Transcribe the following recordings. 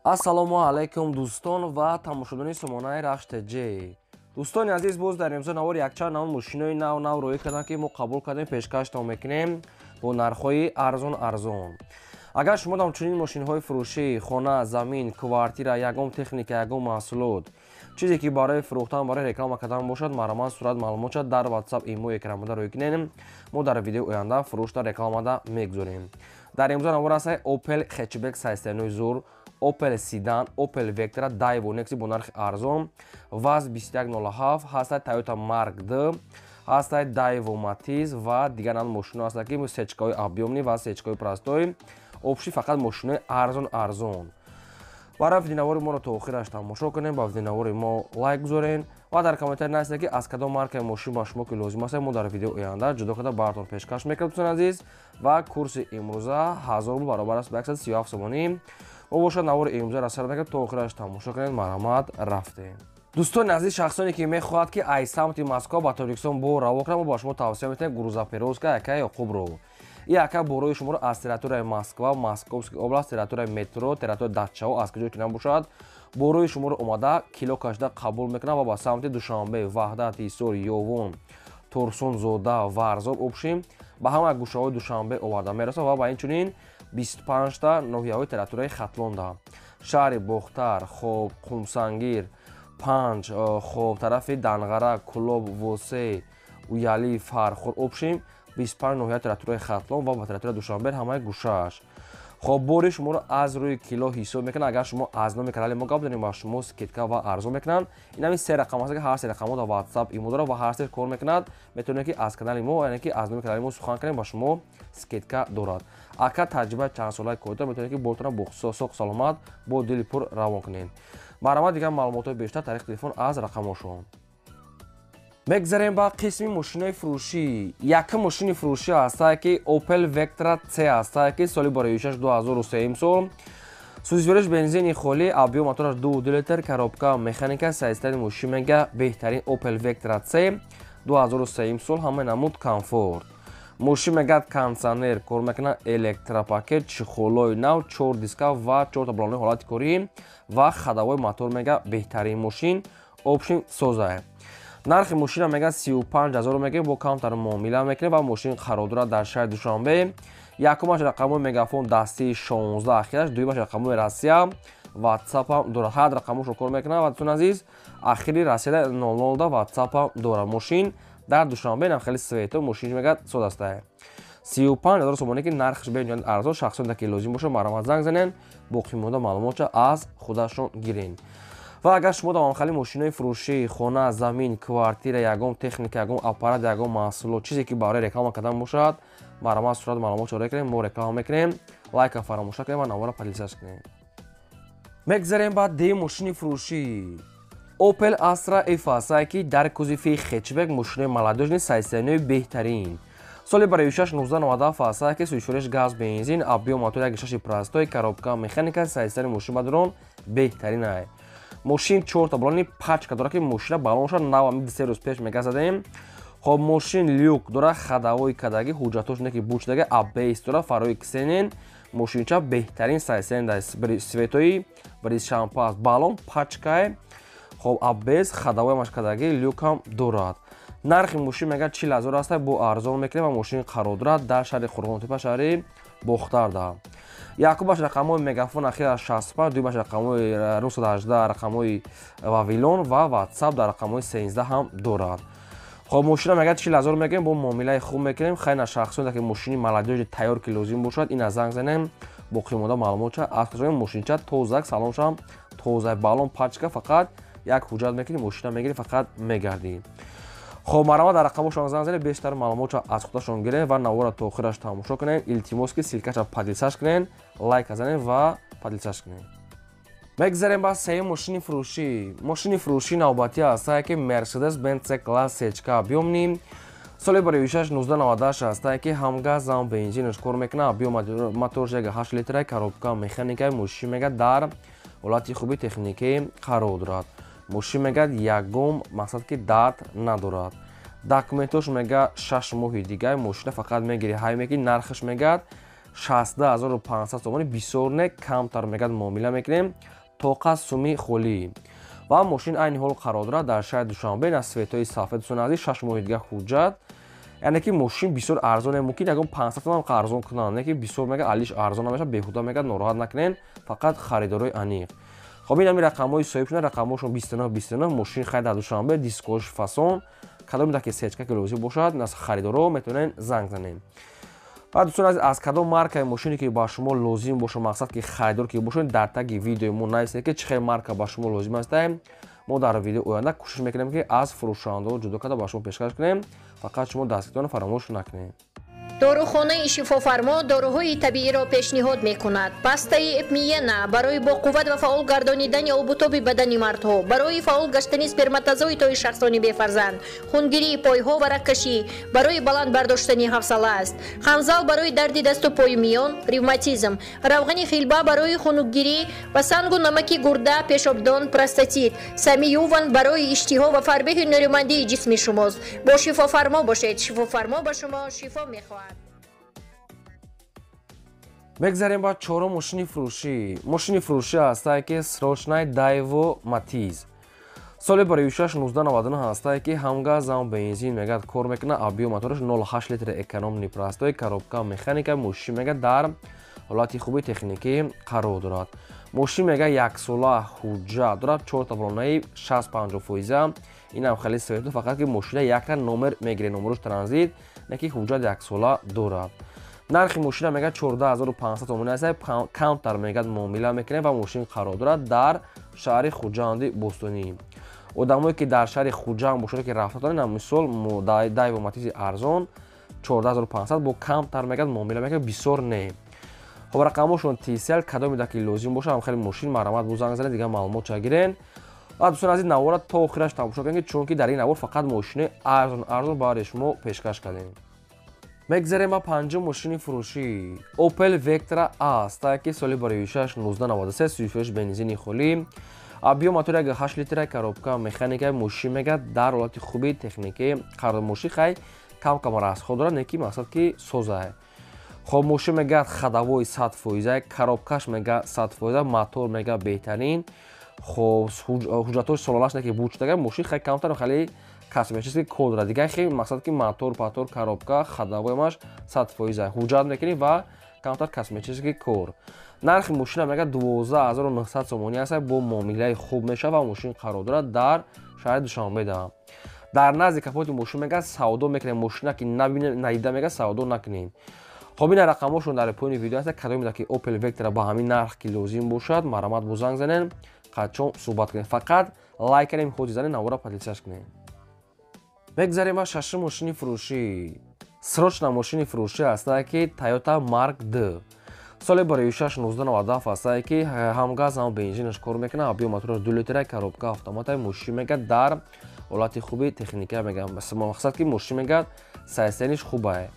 Ассалому алайкум, дӯстон ва тамошобинони сомонаи Рахш ТЖ. Дӯстони азиз, боз дар имзо навор якчанд нав мошинои нав нав роӣ карданд, ки мо қабул кардем, пешкаштон мекунем бо нархҳои арзон арзон. Агар шумо дам чунин мошинҳои фурӯшӣ, хона, замин, квартира, ягон техника, ягон маҳсулот, чизе ки барои фурӯхтан, барои реклама кардан бошад, марҳамат, сурат, маълумотша дар WhatsApp, имо, экранбуда рӯй кунем. Мо дар видеои оянда фурӯшта, рекламада мегузорем. Дар имзо навор аст Opel Hatchback 89 зур, Opel Sedan, Opel Vectra, Daewoo Nexi бо нархи арзон, ВАЗ 2107 ҳастад, Toyota Mark II ҳастад, Daewoo Matiz ва дигар нав мошино ҳастад, ки сечкаҳои объёмный ва сечкаҳои простой. Общий фақат мошинои арзон арзон. Барои видеонавори моро то охираш тамошо кунем, ба видеонавори мо лайк гузорен ва дар комментарий нависед, ки аз кадом маркаи мошин ба шумо ки лозим аст, мо дар видеои оянда ҷудо карда баратон пешкаш мекунем. Дӯстони азиз, ва курси имрӯза 1000 рубл баробар аст ба 137 сомонӣ. Мо бошад навори имрӯзаро сар мекунем, то охираш тамошо кунед. Марҳамат, рафтем. Дӯстони азиз, шахсоне ки мехоҳад, ки аз самти Москва ба Тоҷикистон бо раво кунад, мо ба шумо тавсия метиҳем грузоперевозка яка Ёқубро. И ака борои шуморо аз территорияи Москва, Московский область, территорияи метро, территорияи дачао, аз куҷое ки набошад, борои шуморо омада кило кашида қабул мекунад ва ба самти Душанбе, Ваҳдат, Ҳисор, Ёвон, Турсунзода, Варзоб, общем, ба ҳама гӯшаҳои Душанбе оварда мерасад ва ба инчунин 25та ноҳияҳои территорияи Хатлонда, шаҳри Бохтар, хоб, Қумсангир, Панҷ, хоб, тарафи Данғара, Кулоб, Восе, Уяли, Фархор, общем, 25 ноҳияи территорияи Хатлон ва ба территорияи Душанбе ҳамаи гӯшааш. Хоб, бори шуморо аз рӯи кило ҳисоб мекунанд. Агар шумо аз номи канали мо гап занед, ба шумо скидка ва арзон мекунанд. Ин ҳамин се рақам аст, ки ҳар се рақамҳо дар WhatsApp, имо дорад ва ҳар се кор мекунад. Метавонед, ки аз канали мо, яъне ки аз номи канали мо сухан кунем, ба шумо скидка дорад. Ака таҷрибаи чандсолаи кор дорад, метавонед, ки бортона бо соқ саломат, бо дили пур равон кунед. Марҳамат, дигар маълумотҳои бештар тариқи телефон аз рақамҳошон. Мегзарем ба қисми мошинои фурӯшӣ. Якум мошини фурӯшӣ ҳастае, ки Opel Vectra C ҳастае, ки соли бароишаш 2003 сол, сӯзишвориш бензини холӣ, объём мотораш 2 литр, коробка механика, состояние мошин мега беҳтарин. Opel Vectra C 2003 сол, ҳамаи намуд комфорт. Мошин мегӯяд кондитсионер кор мекунад, электропакет, чехолои нав, чор диска ва чорта балони ҳолати корӣ ва ходовой мотор, мега беҳтарин мошин, общем, созае. Нархи мошина мегӯяд 35 000 мегӯем, бо камтар муомила мекунем ва мошин қарор дорад дар шаҳри Душанбе. Якумаш рақамҳои Мегафон дастии 16 ахираш, дуюмаш рақамҳои Россия, Ватсапам дорад, ҳар рақамҳошро кор мекунад. Ва, дӯстони азиз, ахири Россияда 00да Ватсапам дорад. Мошин дар Душанбе, нам хеле свето мошин мегӯяд содастае. 35 000 сомонӣ, ки нархаш бениҳоят арзон. Шахсоне ки лозим бошад, марҳамат, занг занен, боқимонда маълумотша аз худашон гирен. Ва агар шумо давомхали мошинои фурӯшӣ, хона, замин, квартира, ягон техника, ягон аппарат, ягон маҳсулот, чизе ки барои реклама кардан бошад, марҳамат, сурат, маълумотшо рекунем, мо реклама мекунем. Лайка фаромӯш накунем ва навора поделиться кунем. Мегзарем ба дуюм мошини фурӯшӣ. Opel Astra F ҳастае, ки дар кузови хэтчбек, мошинои молодёжный, состояние беҳтарин, соли бароишаш 1997 ҳастае, ки сӯзишвориш газ, бензин, объём мотор 1,6 простой, коробка механика, состояние мошин бадрон беҳтаринае. Мошин чорта балони пачка дорад, ки мошина балонша нав ами 2-3 рӯз пеш мега задем. Хоб, мошин люк дорад, ходовой кадаги, ҳуҷҷатош не ки бучдаги, АБС дорад, фарои ксенон. Мошинча беҳтарин состояние, светои бризшампас, балон пачкае. Хоб, АБС, ходовой маш кадаги, люкам дорад. Нархи мошин мегӯяд 40 000 аст, бо арзон мекунем ва мошин қарор дорад дар шаҳри Қурғонтепа, шаҳри Бохтарда. Якумаш рақамҳои Мегафон ахир 65, дуюмаш рақамҳои 918, рақамҳои Вавилон ва Ватсап дар рақамҳои 13 ҳам дорад. Хоб, мошина мегӯяд 40 000 мегӯем, бо муомилаи хуб мекунем. Хайна шахсоне ки мошини молодёжный тайёр ки лозим бошад, ина занг занем, боқимонда маълумотша аз мошинча тозак, салоншам тоза, балон пачка, фақат як ҳуҷҷат мекунӣ, мошина мегирӣ, фақат мегардӣ. Хоб, марҳамат, дар рақамҳошон занг занед, бештар маълумотша аз худашон гиред ва навора то охираш тамошо кунед. Илтимос, ки ссылкаша поделиться кунед, лайка занед ва поделиться кунед. Мегзарем ба сеюм мошини фурӯшӣ. Мошини фурӯшӣ навбатӣ ҳастае, ки Мерседес Бенц C класс, сечка объёмный, соли бароишаш 1998 ҳастае, ки ҳам газ, ҳам бензинаш кор мекунад, объём моторш 1,8 литра, коробка механика. Мошин мегӯяд дар ҳолати хуби техникӣ қарор дорад. Мошин мегӯяд ягон мақсад ки дард надорад. Документош мегӯяд 6 моҳи дигар. Мошина фақат мегири, ҳай мекунӣ. Нархаш мегӯяд 62500 сомонӣ, бисёр не, камтар мегӯяд муомила мекунем, тоқа суми холӣ. Ва мошин айни ҳол қарор дорад дар шаҳри Душанбе, на светҳои сафед. Дӯстони азиз, 6 моҳи дига ҳуҷҷат, яъне ки мошин бисёр арзон, мумкин ягон 500 сомон арзон кунанд, не ки бисёр мега алиш арзон намешавад, беҳуда мега нороҳат накунен, фақат харидорои аниқ. Хоб, ин ҳами рақамҳои соҳиб шуда, рақамҳошон 29 29. Мошин хайр дар Душанбе, дискош фасон, кадоме ки сечка ки лозим бошад, нас харидоро метавонен занг занем. Ва дӯстон азиз, аз кадом маркаи мошине ки ба шумо лозим бошад, мақсад ки харидор ки бошед, дар таги видеои мо нависед, ки чӣ хел марка ба шумо лозим аст. Мо дар видеои оянда кӯшиш мекунем, ки аз фурӯшандаҳо ҷудо карда ба шумо пешкаш кунем. Фақат шумо дастгиритонро фаромӯш накунед. Дорухонаи Шифофармо доруҳои табииро пешниҳод мекунад. Пастаи Эпмиена барои боқувват ва фаъол гардонидани обутоби бадани мардҳо, барои фаъол гаштани сперматозоидҳои шахсони бефарзанд, хунгирии пойҳо ва рагкашӣ, барои баланд бардоштани ҳавсала аст. Ханзал барои дарди дасту пои миён, ревматизм, равғани хилба барои хунукгирӣ ва сангу намаки гурда, пешобдон, простатит, Самиюван барои иштиҳо ва фарбеҳи нерӯмандии ҷисми шумост. Бо Шифофармо бошед, Шифофармо ба шумо шифо мехоҳад. Мегзарем ба чорум мошини фурӯшӣ. Мошини фурӯшӣ ҳастае, ки срочный Дайво Матиз, соли барои 1999 ҳастае, ки ҳам газ, ҳам бензин мегӯяд кор мекунад. Объём мотораш 0,8 литр, экономный, простой, коробка механика. Мошин мегӯяд дар ҳолати хуби техникӣ қарор дорад. Мошин мегӯяд яксола ҳуҷҷат дорад, чорта баллонаи 60-50 фоиза. Инам хеле светло, фақат ки мошина якта номер мегиред, номерош транзит, не ки ҳуҷҷат яксола дорад. Нархи мошина мегӯяд 14 500 сомонӣ аст, камтар мегӯяд муомила мекунем. Ва мошин қарор дорад дар шаҳри Хуҷанди бостонӣ. Одамое ки дар шаҳри Хуҷанд бошад, ки рафта доранд, мисол, Дайво Матизи арзон 14 500, бо камтар мегӯяд муомила мекунем, бисёр не. Хоб, рақамҳошон Тисел, кадоме ки лозим бошад, ҳам хеле мошин, марҳамат, бо занг занед, дигар маълумот ча гирен. Ва дӯстон азиз, навора то охираш тамошо кунед, чунки дар ин навор фақат мошинои арзон арзон барои шумо пешкаш кардем. Мегзарем ба панҷум мошини фурӯшӣ. Opel Vectra A ҳастае, ки соли барои 1993, сюфеш бензини холӣ, объём мотор 1,8 литра, коробка механика. Мошин мегӯяд дар ҳолати хуби техникӣ қарор. Мошин хай кам кам расход дорад, не ки мақсад ки созае. Хоб, мошин мегӯяд ходовой 100 фоиза, коробкаш мегӯяд 100 фоиза, мотор мегӯяд беҳтарин. Хоб, ҳуҷҷатҳои солонаш не ки бучдага. Мошин хай камтар хеле косметический кор дорад, дигар хел мақсад ки мотор патор, коробка, ходовоймаш 100 фоиза, ҳуҷҷат мекунӣ ва камтар косметический кор. Нархи мошина мегӯяд 12 900 сомонӣ аст, бо муомилаи хуб мешавад. Ва мошин қарор дорад дар шаҳри Душанбеда, дар назди капоти мошин. Мегӯяд савдо мекунем, мошина ки надида мегӯяд савдо накунем. Хоб, ина рақамҳошон дар поёни видео аст. Кадоме ки Opel Vectra ба ҳамин нарх ки лозим бошад, марҳамат, бо занг занен, қачон суҳбат кунем. Фақат лайк кунем, ходи занен, навора подписаться кунем. Мегзарем ба шашум мошини фурӯшӣ. Срочно мошини фурӯшӣ ҳастае, ки Toyota Mark D, соли барои 1997 ҳастае, ки ҳам газ, ҳам бензинаш кор мекунад. Объём мотораш 2 литра, коробка автомата. Мошин мегӯяд дар ҳолати хуби техника, мегӯяд мақсад ки мошин мегӯяд состояниш хубае.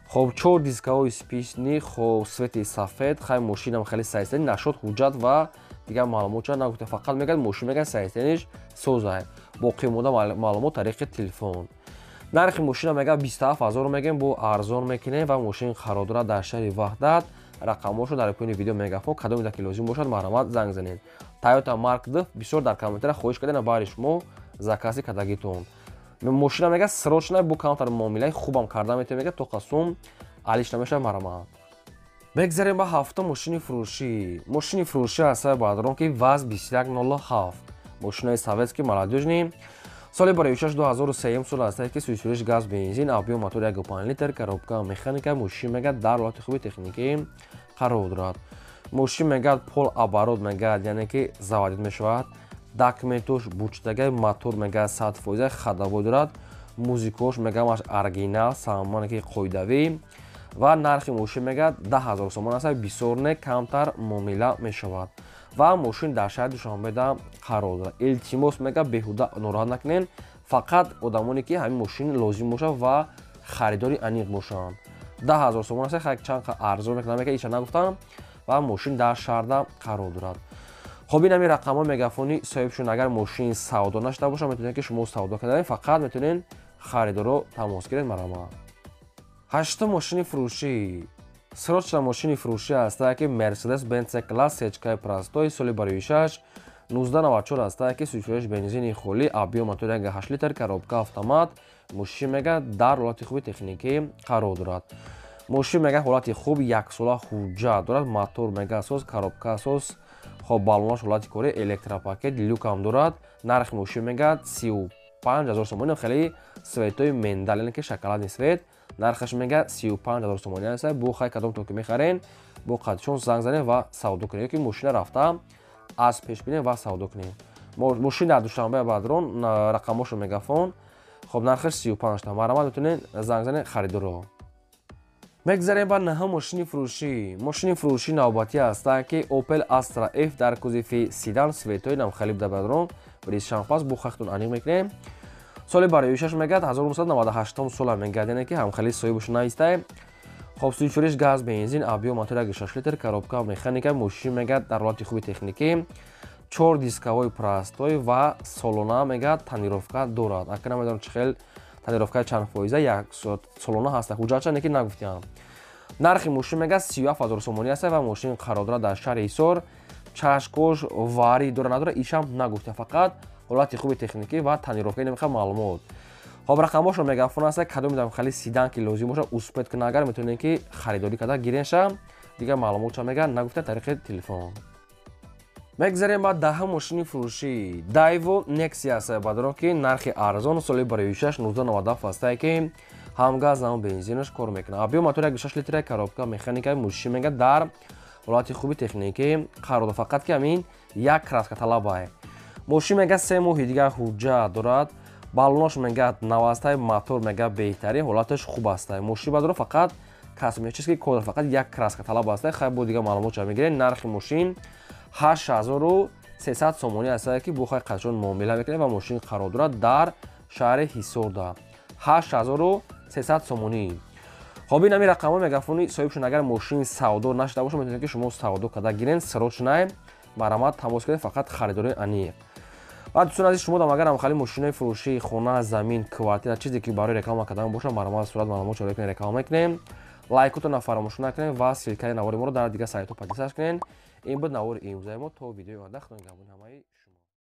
Хоб, чор дискаҳои спичный, хоб, цвети сафед. Хай, мошинам хеле состояние нашуд, ҳуҷҷат ва дигар маълумотча нагуфта, фақат мегӯяд мошин мегӯяд состояниш созае, боқимонда маълумот тариқи телефон. Нархи мошина мегӯяд 27 000 мегӯем, бо арзон мекунем. Ва мошин қарор дорад дар шаҳри Ваҳдат. Рақамҳошо дар поёни видео мегафон. Кадоме ки лозим бошад, марҳамат, занг занед. Toyota Mark D бисёр дар комментария хоҳиш кардем, баҳри шумо закази кардагитон. Мошина мегӯяд срочно, бо камтар муомилаи хубам карда метавонем, мегӯяд то қасум алиш намешавад, марҳамат. Мегзарем ба ҳафтум мошини фурӯшӣ. Мошини фурӯшӣ ҳастаи баъдрон ки ВАЗ 2107, мошинаи советский, молодёжный, соли барои 2003 сол ҳастае, ки сӯсуриш газ, бензин, объём мотор 1,5 литр, коробка механика. Мошин мегӯяд дар ҳолати хуби техникӣ қарор дорад. Мошин мегӯяд полуоборот мегӯяд, яъне ки заводить мешавад, документош бучдага, мотор мегӯяд 100 фоиза, ходовой дорад, музикош мегӯяд оригинал, самоне ки қоидавӣ. Ва нархи мошин мегӯяд 10 000 сомон аст, бисёр не, камтар муомила мешавад. Ва мошин дар шаҳри Душанбеда қарор дорад. Илтимос, мегӯяд беҳуда нороҳат накунед, фақат одамоне ки ҳамин мошин лозим бошад ва харидори аниқ бошанд. 10 000 сомон аст, чанд арзон мекунад, мегӯяд, иша нагуфтам. Ва мошин дар шаҳрда қарор дорад. Хоб, ин ҳамин рақамҳои мегафони соҳибшон. Агар мошин савдо нашуда бошад, метавонед ки шумо савдо карда, фақат метавонед харидоро тамос гиред, марҳамат. Ҳаштум мошини фурӯшӣ. Срочно мошини фурӯшӣ ҳастае, ки Mercedes Benz C-класс сечкаи простой, соли бароишаш 1994 ҳастае, ки сӯзишвориш бензини холӣ, объём мотор 1,8 литр, коробка автомат. Мошин мега дар ҳолати хуби техникӣ қарор дорад. Мошин мега ҳолати хуб, яксола ҳуҷҷат дорад, мотор мега асос, коробка асос, хоб баллонаш ҳолати корӣ, электропакет, люкам дорад. Нархи мошин мега 35 000 сомонӣ, хеле цветои миндаль, яъне ки шоколадный цвет. Нархаш мега 35 000 сомонӣ аст. Бу хай кадом то ки мехарен, бо қадшон занг занед ва савдо кунед, ёки мошина рафта аз пеш бинед ва савдо кунед. Мошин дар Душанбе, Бадрон, рақамошо мегафон. Хоб, нархаш 35 та. Марҳамат, метавонед занг занед харидоро. Мегзарем ба наҳум мошини фурӯшӣ. Мошини фурӯшӣ навбатӣ ҳастанд, ки Opel Astra F дар кузови седан, цветои намхалиб дар Бадрон, шампас, бу хахтон аниқ мекунем. Соли бароишаш мегӯяд 1998 сола мегӯяд, яъне ки ҳамхели соҳибаш навистае. Хоб, сӯзишвориш газ, бензин, объём мотор 1,6 литр, коробка механика. Мошин мегӯяд дар ҳолати хуби техникӣ, чор дисковой простой ва солона мегӯяд тонировка дорад. Ака, намедонам, чӣ хел тонировка, чанд фоиза, як солона ҳаста ҳуҷҷатша, не ки нагуфтиам. Нархи мошин мегӯяд 37 000 сомонӣ аст ва мошин қарор дорад дар шаҳри Ҳисор. Чашкош варӣ дора, надора, ишам нагуфтиам, фақат ҳолати хуби техникӣ ва тонировка, намехоҳам маълумот. Хоб, рақамҳошо мегафон аст. Кадоми дам хали седан ки лозим бошад, успеть кунад, агар метавонед, ки харидорӣ карда гиренша. Дигар маълумотша мега нагуфта, тариқи телефон. Мегзарем ба даҳум мошини фурӯшӣ. Daewoo Nexia аст, бадрон, ки нархи арзон, соли бароишаш 1997 астае, ки ҳам газ, ҳам бензинаш кор мекунад, объём мотор 1,6 литра, коробка механика. Мошин мега дар ҳолати хуби техникӣ қарор дорад, фақат ки ҳамин як краска талабае. Мошин мега 3 моҳи дигар ҳуҷҷат дорад, баллонош мега навастай, мотор мега беҳтарин, ҳолаташ хуб астай. Мошин бадро фақат косметический код, фақат як краска талаб астай. Хай, бо дигар маълумотша мегирем. Нархи мошин 8300 сомонӣ астае, ки бо хай қадшон муомила мекунем ва мошин қарор дорад дар шаҳри Ҳисорда, 8300 сомонӣ. Хоб, ин ҳамин рақамҳои мегафони соҳибшон. Агар мошин савдо нашуда бошад, метавонед, ки шумо савдо карда гирен. Срочно марҳамат, тамос кунед, фақат харидорои аниқ. Ва дӯстони азиз, шумо дам агар ҳамхали мошинои фурӯшии хона, замин, квартира, чизе ки барои реклама кардан бошад, марҳамат, сурат, маълумот чора кунед, реклама мекунем. Лайкотонро фаромӯш накунед ва ссылкаи навори моро дар дигар сайтҳо поделиться кунед. Ин буд навори имрӯзаи мо. То видеои оянда, худо нигаҳбони ҳамаи шумо.